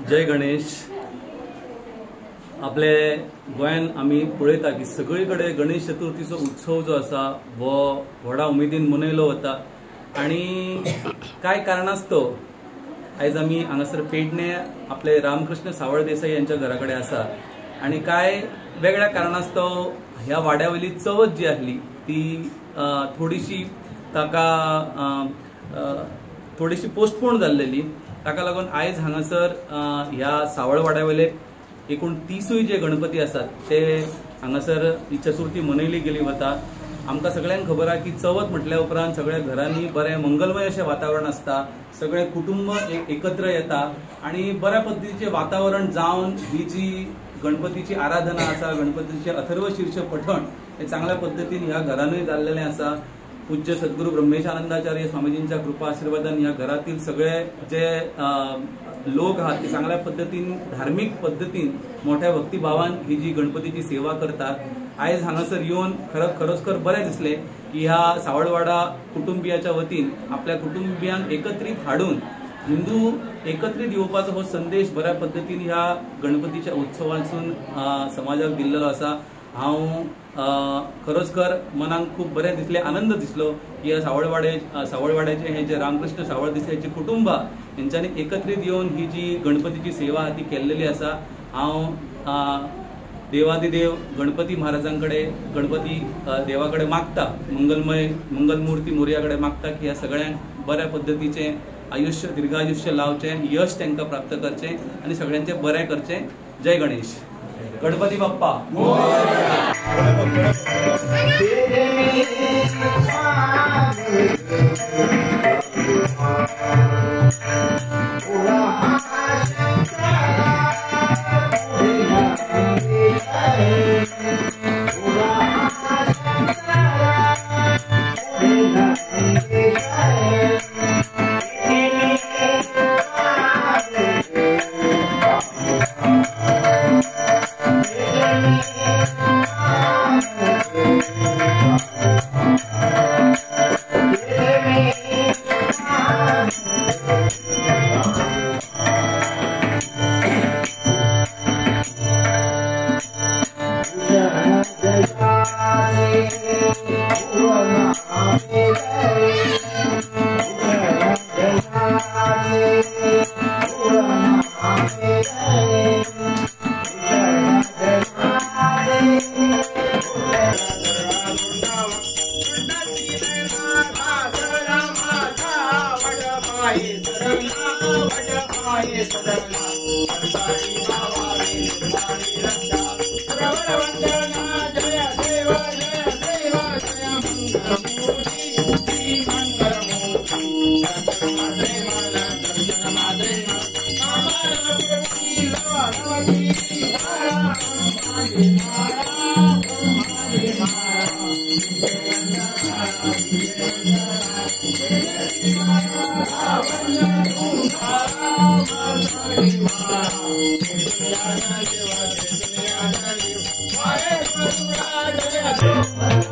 जय गणेश। आपले गोंयान आमी पळयता की सगळे कडेन गणेश चतुर्थीचो उत्सव जो आसा हो व्हडा उमेदीन मनयलो वता आनी कांय कारणास्तव आयज आमी हांगासर पेडणे आपले रामकृष्ण सावळ देसाई यांच्या घरा कडेन आसा आनी कांय वेगळ्या कारणास्तव ह्या वाड्या वयली चवथ जी आसली ती थोडीशी ताका थोडीशी पोस्टपोन जाल्लेली। ताका लागून आयज हांगासर ह्या सावळवाड्या वयले एकूण 30 जे गणपती आसात ते हांगासर ही चतुर्थी मनयली गेली वता। आमकां सगळ्यांक खबर आसा की चवथ म्हटल्या उपरांत सगळ्या घरांनी बरें मंगलमय अशें वातावरण आसता, सगळें कुटुंब एकत्र येता आनी बऱ्या पद्दतीचें वातावरण जावन ही जी गणपतीची आराधना आसा, गणपतीचें अथर्व शीर्ष पठण हे चांगल्या पद्दतीन ह्या घरानूय जाल्लेलें आसा। पूज्य सद्गुरू ब्रह्मेशानंदाचार्य स्वामीजींच्या कृपा आशीर्वादान ह्या घरातील सगळे जे लोक आहात ते चांगल्या पद्दतीन धार्मीक पद्दतीन मोठ्या भक्तिभावान ही जी गणपतीची सेवा करतात। आयज हांगासर येवन खरोखर बरें दिसलें की ह्या सावळवाडा कुटुंबियाच्या वतीन आपल्या कुटुंबियांक एकत्रीत हाडून हिंदू एकत्रीत येवपाचो हो संदेश बऱ्या पद्दतीन ह्या गणपतीच्या उत्सवासून समाजाक दिल्लो आसा। हांव खरोखर मनाक खूब बरें दिसलें, आनंद दिसलो की ह्या सावळवाड्याचे हे जे रामकृष्ण सावळ देसाईचे कुटुंब हेंच्यांनी एकत्रीत येवन ही जी गणपतीची सेवा आहा ती केल्लेली आसा। हांव देवादिदेव गणपती महाराजांकडे गणपती देवा कडेन मागता, मंगलमय मंगलमूर्ती मोरया कडेन मागता की ह्या सगळ्यांक बऱ्या पद्दतीचें आयुष्य दीर्घायुष्य लावचें, यश तांकां प्राप्त करचें आनी सगळ्यांचें बरें करचें। जय गणेश, गणपती बाप्पा मोरया। Bye.